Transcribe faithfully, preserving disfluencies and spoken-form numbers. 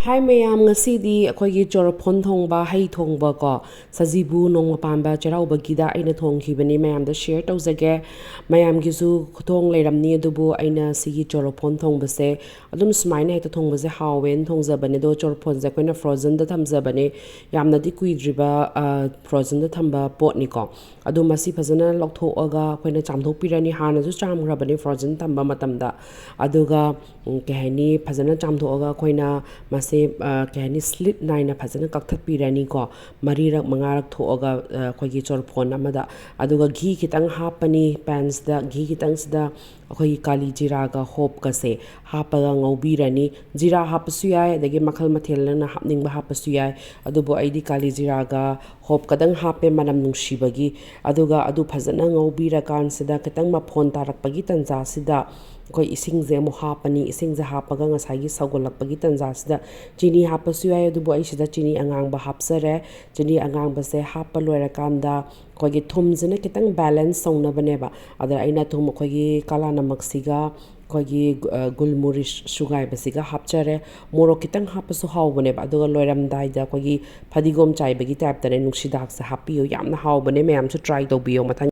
ꯍꯥꯏ ꯃꯌꯥꯝ, ꯉꯁꯤꯗꯤ ꯑꯩꯈꯣꯏꯒꯤ ꯆꯣꯔꯐꯣꯟ ꯊꯣꯡꯕ, ꯍꯩ ꯊꯣꯡꯕ ꯀꯣ, ꯁꯖꯤꯕꯨ ꯅꯣꯡꯃ ꯄꯥꯟꯕ ꯆꯩꯔꯥꯎꯕꯒꯤꯗ ꯑꯩꯅ ꯊꯣꯡꯈꯤꯕꯅꯤ, ꯃꯌꯥꯝꯗ ꯁꯤꯌꯔ ꯇꯧꯖꯒꯦ꯫ ꯃꯌꯥꯝꯒꯤꯁꯨ ꯈꯨꯊꯣꯡ ꯂꯩꯔꯝꯅꯤ, ꯑꯗꯨꯕꯨ ꯑꯩꯅ ꯁꯤꯒꯤ ꯆꯣꯔꯐꯣꯟ ꯊꯣꯡꯕꯁꯦ ꯑꯗꯨꯝ ꯁꯨꯃꯥꯏꯅ ꯍꯦꯛꯇ ꯊꯣꯡꯕꯁꯦ ꯍꯥꯎꯋꯦꯅ ꯊꯣꯡꯖꯕꯅꯦ꯫ ꯑꯗꯣ ꯆꯣꯔꯐꯣꯟꯁꯦ ꯑꯩꯈꯣꯏꯅ ꯐ꯭ꯔꯣꯖꯟꯗ ꯊꯝꯖꯕꯅꯦ, ꯌꯥꯝꯅꯗꯤ ꯀꯨꯏꯗ꯭ꯔꯤꯕ ꯐ꯭ꯔꯣꯖꯟꯗ ꯊꯝꯕ ꯄꯣꯠꯅꯤꯀꯣ꯫ ꯑꯗꯣ ꯃꯁꯤ ꯐꯖꯅ ꯂꯧꯊꯣꯛꯑꯒ ꯑꯩꯈꯣꯏꯅ ꯆꯥꯝꯊꯣꯛꯄꯤꯔꯅꯤ, ꯍꯥꯟꯅꯁꯨ ꯆꯥꯝꯈ꯭ꯔꯕꯅꯤ ꯐ꯭ꯔꯣꯖꯟ ꯊꯝꯕ ꯃꯇꯝꯗ꯫ ꯑꯗꯨꯒ ꯎꯝ, ꯀꯩ ꯍꯥꯏꯅꯤ, ꯐꯖꯅ ꯆꯥꯝꯊꯣꯛꯑꯒ ꯑꯩꯈꯣꯏꯅ ꯃꯁꯤ, ꯑ, ꯀꯩ ꯍꯥꯏꯅꯤ, ꯁ꯭ꯂꯤꯠ ꯅꯥꯏꯅ ꯐꯖꯅ ꯀꯛꯊꯠꯄꯤꯔꯅꯤꯀꯣ, ꯃꯔꯤꯔꯛ ꯃꯉꯥꯔꯛ ꯊꯣꯛꯑꯒ, ꯑ, ꯑꯩꯈꯣꯏꯒꯤ ꯆꯣꯔꯐꯣꯟ ꯑꯃꯗ꯫ ꯑꯗꯨꯒ ꯘꯤ ꯈꯤꯇꯪ ꯍꯥꯞꯄꯅꯤ ꯄꯦꯟꯁꯤꯗ, ꯘꯤ ꯈꯤꯇꯪꯁꯤꯗ ꯑꯩꯈꯣꯏꯒꯤ ꯀꯥꯂꯤ ꯖꯤꯔꯥꯒ ꯍꯣꯞꯀꯁꯦ ꯍꯥꯞꯄꯒ ꯉꯧꯕꯤꯔꯅꯤ꯫ ꯖꯤꯔꯥ ꯍꯥꯞꯄꯁꯨ ꯌꯥꯏ, ꯑꯗꯒꯤ ꯃꯈꯜ ꯃꯊꯦꯜ ꯅꯪꯅ ꯍꯥꯞꯅꯤꯡꯕ ꯍꯥꯞꯄꯁꯨ ꯌꯥꯏ꯫ ꯑꯗꯨꯕꯨ ꯑꯩꯗꯤ ꯀꯥꯂꯤ ꯖꯤꯔꯥꯒ ꯍꯣꯞ ꯈꯛꯇꯪ ꯍꯥꯞꯄꯦ, ꯃꯅꯝ ꯅꯨꯡꯁꯤꯕꯒꯤ꯫ ꯑꯗꯨꯒ ꯑꯗꯨ ꯐꯖꯅ ꯉꯧꯕꯤꯔꯀꯥꯟꯁꯤꯗ, ꯈꯤꯇꯪ ꯃꯐꯣꯟ ꯇꯥꯔꯛꯄꯒꯤ ꯇꯟꯖꯥꯁꯤꯗ ꯑꯩꯈꯣꯏ ꯏꯁꯤꯡꯁꯦ ꯑꯃꯨꯛ ꯍꯥꯞꯄꯅꯤ꯫ ꯏꯁꯤꯡꯁꯦ ꯍꯥꯞꯄꯒ ꯉꯁꯥꯏꯒꯤ ꯁꯧꯒꯠꯂꯛꯄꯒꯤ ꯇꯟꯖꯥꯁꯤꯗ ꯆꯤꯅꯤ ꯍꯥꯞꯄꯁꯨ ꯌꯥꯏ, ꯑꯗꯨꯕꯨ ꯑꯩ ꯁꯤꯗ ꯆꯤꯅꯤ ꯑꯉꯥꯡꯕ ꯍꯥꯞꯆꯔꯦ꯫ ꯆꯤꯅꯤ ꯑꯉꯥꯡꯕꯁꯦ ꯍꯥꯞꯄ ꯂꯣꯏꯔꯀꯥꯟꯗ ꯑꯩꯈꯣꯏꯒꯤ ꯊꯨꯝꯁꯤꯅ ꯈꯤꯇꯪ ꯕꯦꯂꯦꯟꯁ ꯇꯧꯅꯕꯅꯦꯕ꯫ ꯑꯗ ꯑꯩꯅ ꯊꯨꯝ, ꯑꯩꯈꯣꯏꯒꯤ ꯀꯥꯂꯥ ꯅꯃꯛꯁꯤꯒ ꯑꯩꯈꯣꯏꯒꯤ ꯒꯨ-, ꯑ, ꯒꯨꯜꯃꯨꯔꯤꯁ ꯁꯨꯒꯥꯏꯕꯁꯤꯒ ꯍꯥꯞꯆꯔꯦ꯫ ꯃꯣꯔꯣꯛ ꯈꯤꯇꯪ ꯍꯥꯞꯄꯁꯨ ꯍꯥꯎꯕꯅꯦꯕ꯫ ꯑꯗꯨꯒ ꯂꯣꯏꯔꯝꯗꯥꯏꯗ ꯑꯩꯈꯣꯏꯒꯤ ꯐꯗꯤꯒꯣꯝ ꯆꯥꯏꯕꯒꯤ ꯇꯥꯏꯞꯇꯅꯦ, ꯅꯨꯡꯁꯤꯗꯥꯛꯁꯦ ꯍꯥꯞꯄꯤꯌꯨ, ꯌꯥꯝꯅ ꯍꯥꯎꯕꯅꯦ꯫ ꯃꯌꯥꯝꯁꯨ ꯇ꯭ꯔꯥꯏ ꯇꯧꯕꯤꯌꯣ ꯃꯊꯪ꯫